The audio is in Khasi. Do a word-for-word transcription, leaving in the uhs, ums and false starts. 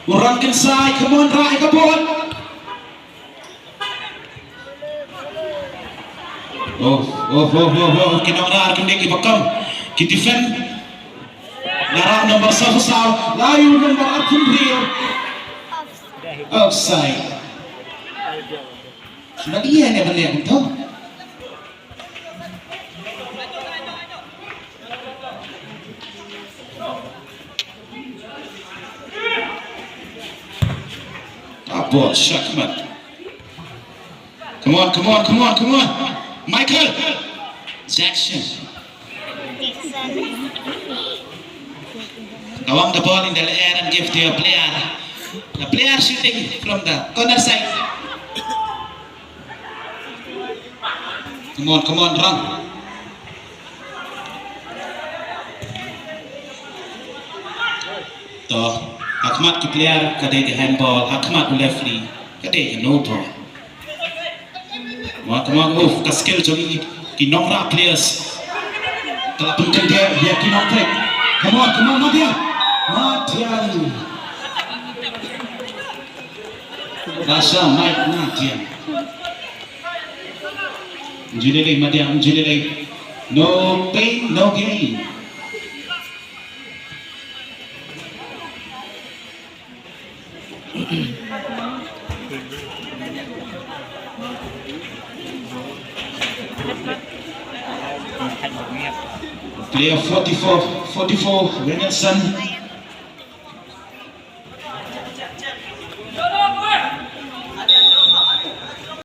Urang kin sai, come on, rah ïa ka ball. Oh, oh, oh, oh, oh, ki nongrah, ki dei ki bakam. Ki defend. Nara number saw saw, la ïa number arphew hynriew. Offside. Sngewbha ïa ne ban ïa kumto. Apo, shakmat. Come on, come on, come on, come on. Michael Jackson. Kawang the ball in the air and give to your player. The player shooting from the corner side. Come on, come on, run. To, ha khmat ki player ka dei ka handball, ha khmat u referee ka dei ka no ball. Come on, come on, move, ka skill jong ki, ki nongrah players. Ka la pynkyndit ïa ki nongtrei. Come on, come on, Madiang. Madiang. Rasha Mike Madiang. Jilele Madiang, jilele. No pain, no gain. Player forty-four, forty-four, Renelson.